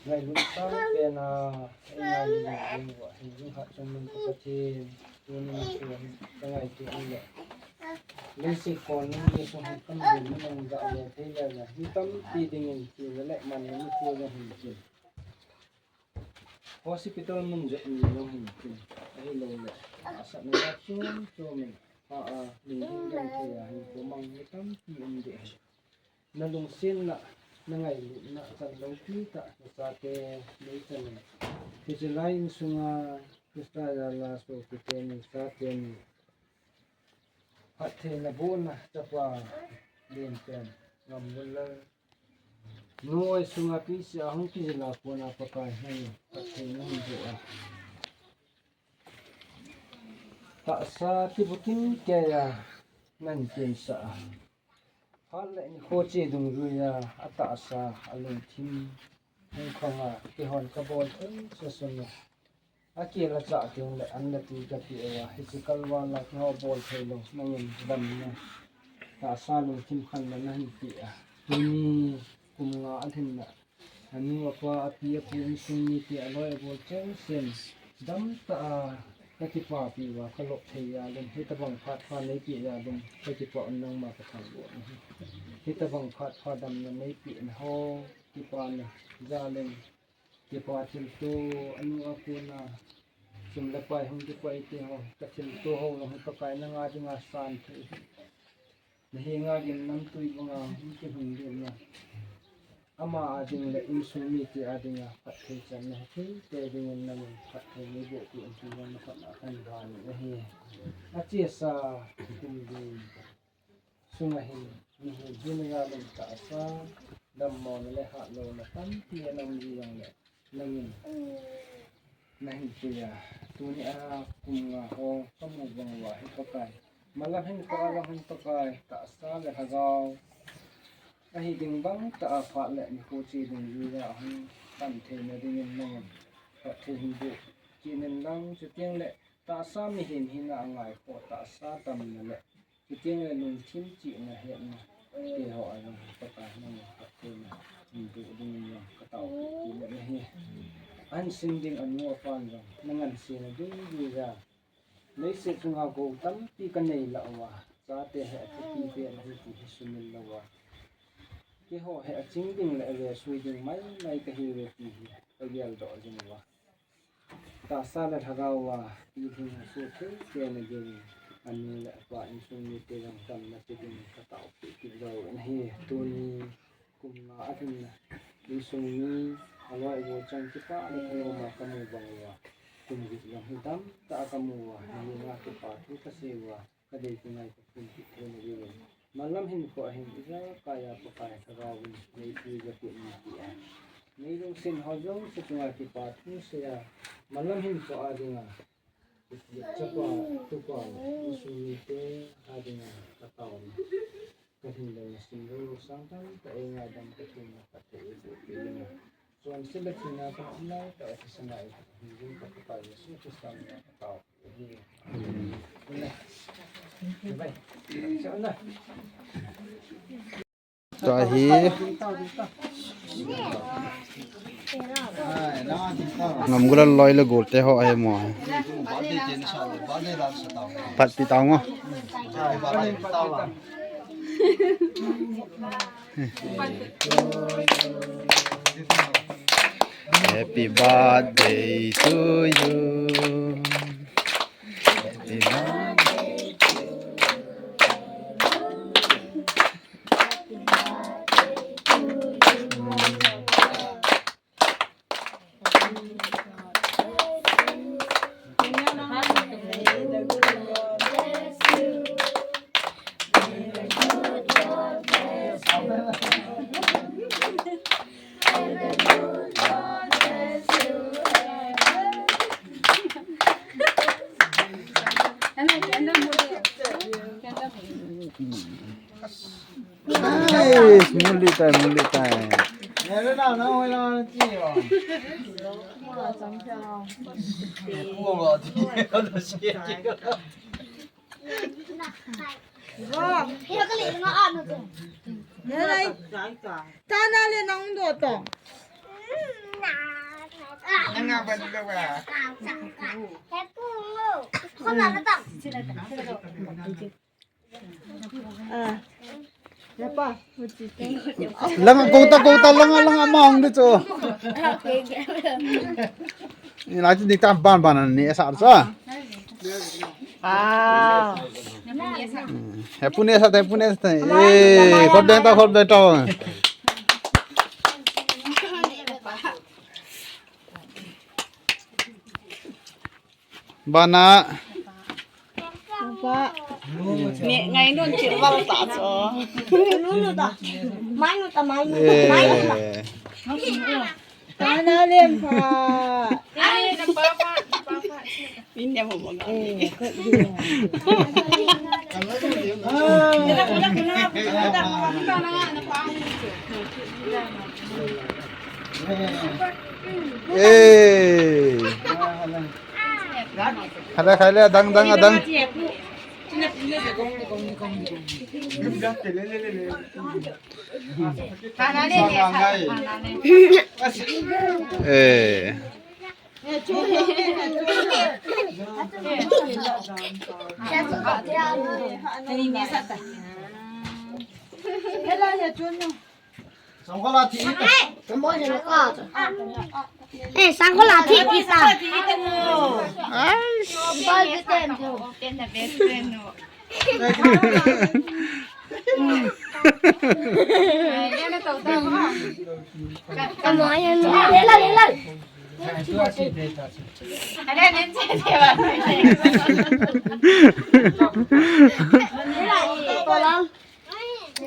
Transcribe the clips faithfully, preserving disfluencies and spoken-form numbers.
Ngailut sang pen a, ngailut ding uva, hin jing khat chung min ka Pathen, tuni chu hin ka ngaito in le. Leiset kon ni sung hin kam din min nang ja le thei le le, mi tampi dingin thina le manna mi thei le hin kin. Hospital mun jep ni jong hin kin. Ahilou le, asatna jat chom chom in, pha a, ning ding ding thei a, hin ko mang mi tampi um ding. Na lungsetna, na ngailutna, chan loupi tah, na chate, nei chan in. Hiche lai insunga, Christa jal a sopite ni, chate ni. Phattheina bohna, chapa, len pen, Ngamgulal. Nu oi sunga pisa hung kijil a kona Pakai nangin, phattheina hin boh a. Tahsa kibukim keiya, nan kinsah a. Phat le nikho che dungjuiya, atahsa, alungthim, hung khanga, keihon kabol thei sasuna. Akel achah teng le, an le tui kapeh uva, hiche kalval a keiho bol theilou, nangin damna. Tahsa lungthim khanna nahin peh a. Tuni kum nga alhinna. Anu, apa, api, apu, insung mite, aloi agol chengsen. Damtah a, kakipapi uva, kalop thei jal in, hitabang phat pha neipeh jal in, kakipah un nangma kathangvah in ahi. Hitabang phat pha damna neipeh na ho, kipana jal in, kipa thilto, anu a kona, sum le pai hung kipai te ho, kathilto ho, long hi Pakai nanga dinga san thei. Nahenga gimnamtui banga hung kilhung ding na. Ama a ding le insung mite a dinga phatthei channa hithei te dingin nangin phatthei neiboh peh in tin jong naphatna kahin vah in ahi. Achesa kum li sunga hin, mihem hina jal in tahsa, dammona le hatlouna tampi ana um ji jongle, nangin nahin peh a, tuni a kum nga ho kamu bang uva hi Pakai. Malam hinkho a lang hin Pakai, tahsa le lhagao. Ahi ding bang tah a phat le nikho che dungjuiya hung pan theina dingin nangin phatthei hin boh kit in lang, chuteng le tahsa mihem hina a ngaikhoh tahsa damna le Chuteng le lungthim chihna hetna, keiho a jong Pakai nangin phattheina hin boh dingin jong kataopeh kit in ahi. Ahin sim ding anu apan jong, na ngansena dungjuiya. Leiset chunga gou tampi kanei lah uva, chate hi athupi pen ahi ti hi sumil louva. Keiho hi aching ding le avesui ding maimai kahiuve ti hi kageldoh jing uva. Tahsa le lhagao a, pilhing asoh thei tena ding, anu le apa insung mite jong damna che ding kataopeh kit uvin ahi. Tuni kum nga alhinna, insung mi, aloi agol chang kipah le khanom a kamu bang uva, kum gup jong hi damtah a kamu uva, nahenga kipa thu kasei uva, kadei kangai kaphun kit theina diuvin. Malam hinkho a hin ijakai a Pakai Lhagao in neipui jopeh in tia, neilungset ho jouse chunga kipa thu seiya, malam hinkho a dinga, chapa, tupa, insung mite a dinga kataona, kalhin louna simlou sang tamtah eingaidam kathumna phatthei eiboh peh in. Chonset le thina kaum lai tah a thisan a eihuhhing ding ka Pakai Jesu Christa min a katao. Tahi. Ngamgulal loi le golte ho ahi mo. Phat pi tao ngo. Happy birthday to you. Happy birthday to you. Nice, muli tai, muli tai. Nalai. Tana le nang do to. Ah. Langa kota kota langa langa ma ang de cho. Ni la ti ta ban ban ni sa sa. Wow. He pune sa ta pune sa ta. Eh, khop dang ta khop dang ta. Bana. Ni ngai nun chi val ta cho. Nun ta. Mai nun ta mai nun. Eh. Mai nun ta. Tana lem pha. Ai, na pa pa, na pa pa. Min ya mo mo. Eh, ko di. Eh. Khai le, khai le, adang, adang, adang. Eh. Sangkhola thi ita. Eh, sangkhola thi ita. Ai.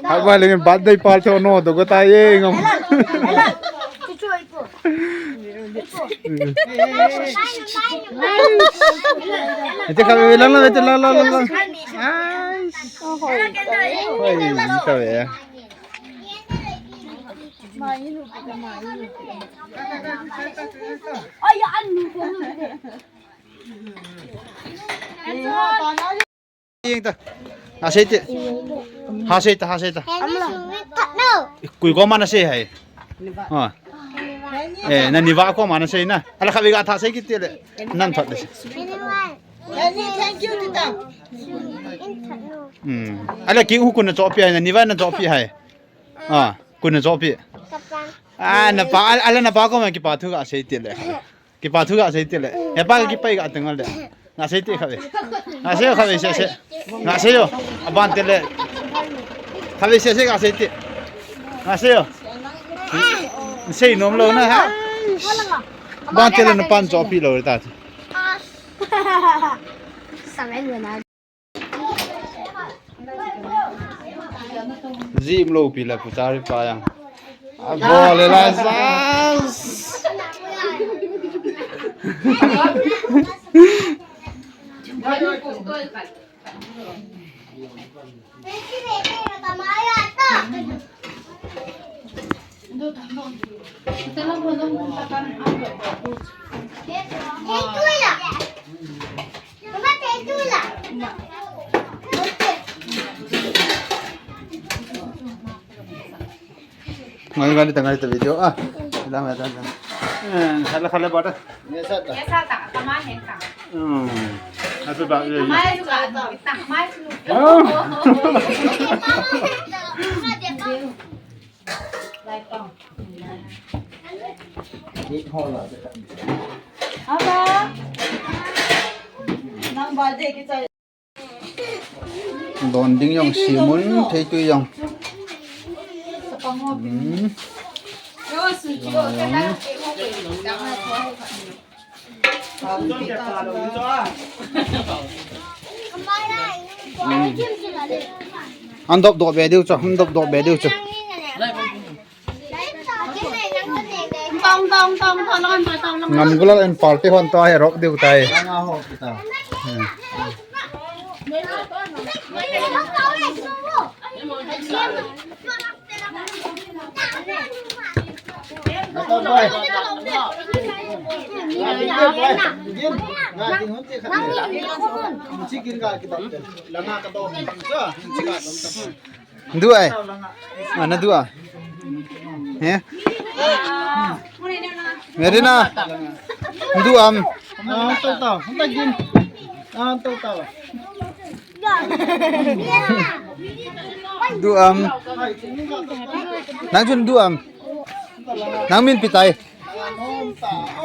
Haba lengin birthday party no do ko ta ye ngam. Ete ka ve lang lang, ete lang lang lang. Ai. Oi, ka ve. Ai, anu ko. Yeng ta. Ha sei te. Ha sei ta, ha sei ta. Kui koma na sei hai. Ha. Eh, na niva koma na sei na. Ala khatvei ga tha sei kit le. Nan thot le. Thank you, tita. Hmm. Ala ki u kun na chopi hai, na niva na chopi hai. Ah, kun na chopi. Ah, na pa, ala, ala na pa koma kipa thu ga sei te le. Kipa thu ga sei te le. He pa kipa ga teng le. Ga sei te kha ve. Ga sei kha ve se se. Ga sei yo. Aban te le. Kha ve se se ga sei te. Ga sei yo. Sei nom lo na ha. Ban te le na pan chopi lo ta. Jim lo pi la pu chari pa yang. A bol le la sans. Ngai ngai ta ngai ta video ah. Dang dang dang. Eh, khala khala bata. Ye sa ta. Ye sa ta, kama he ta. Hmm. Happy birthday. Kama he ta, kama he ta. Oh. Lai pang. Ni ho la. Apa? Nang birthday kita. Don ding jong simun, theitui jong. Hmm. An dop dop be diu chu, an dop dop be diu chu. Ngam gulal en party hon to ai rok diu tai. Chicken ka kita. Lama ka to. Du ai. Ana du a. He? Merina. Du am. Ah, to to. Hunda gin. Ah, to to. Du am. Nang chun du am. Nang min pi tai.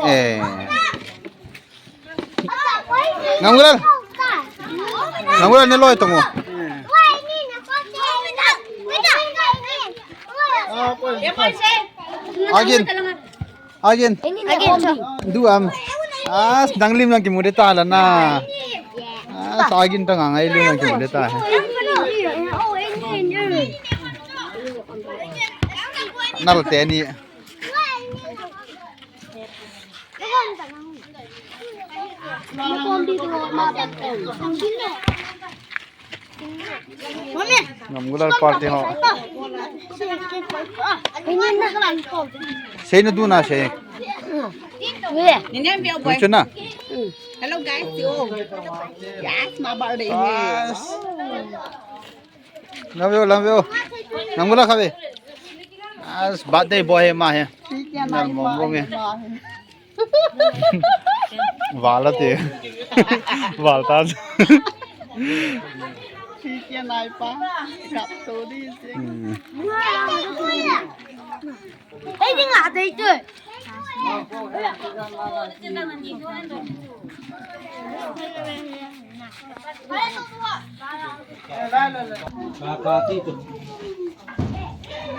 Eh. Ngamgulal. Ngamgulal ne loi tongo. Agin. Agin. Agin. Du am. As, nang lim nang kimu de ta la na. As, agin ta ngang ai lim nang kimu de ta. Nal te ni. Ngamgulal party ho. Sei na du na sei. Ni nem veo boy. Chuna. Hello guys, yo. Yes, my birthday. Yes. Lam veo, lam veo. Ngamgulal kha ve. As birthday boy he ma he. Nal mong mong he. Vala te. Val ta. Chicken ai pa. Kap to di se. Hmm. Ei, ding a dei tu.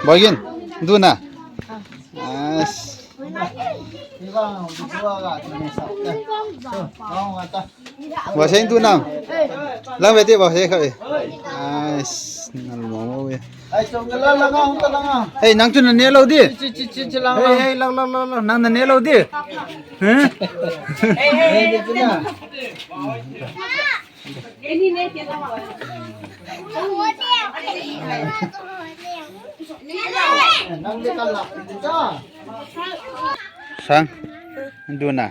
Bagin, duna. Yes. Wa sen tu nang. Lang ve ti wa se kha ve. Nice. Nal mo mo ve. Hey, nang tu na ne lo di. Hey, hey, lang, lang, lang, lang. Nang na ne lo di. He? Sang. Duna.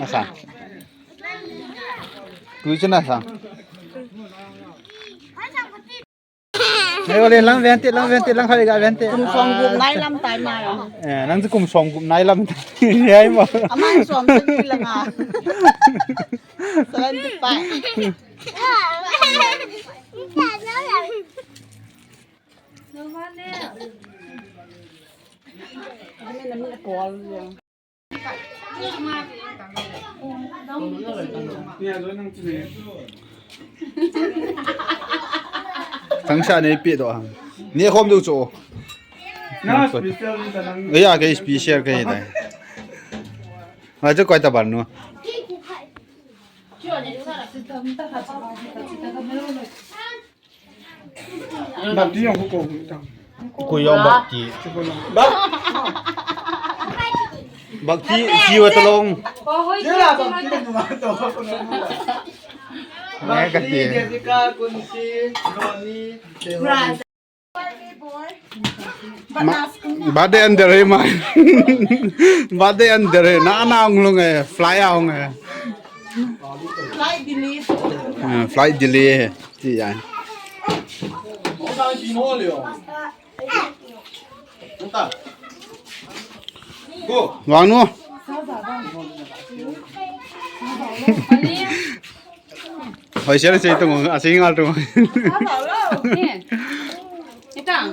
Asang. Tui chena sang. Hey, ole lang vente, lang vente, lang khali ga vente. Kum som gup nai lam tai ma. Eh, nang chu kum som gup nai lam tai. Yai ma. Aman som chu lang a. Seventy five. Thangsa nei pe do hang. Ni khom du chu. Na special ni ta nang. Ya ke special ke dai. Ma chu koi ta ban nu. Bapti jong ko ko. Ko jong bapti. Bapti, jiwa tolong. Jira bapti ko ma to. Bapti, Jessica, Kunsi, Ronnie, Teron. Birthday under hai ma. Birthday under hai. Na na ong long hai. Fly ong hai. Flight delay. Flight delay hai. Ti ya. Vang nu. Hoi, siya na siya itong, asing ngal itong. Itang.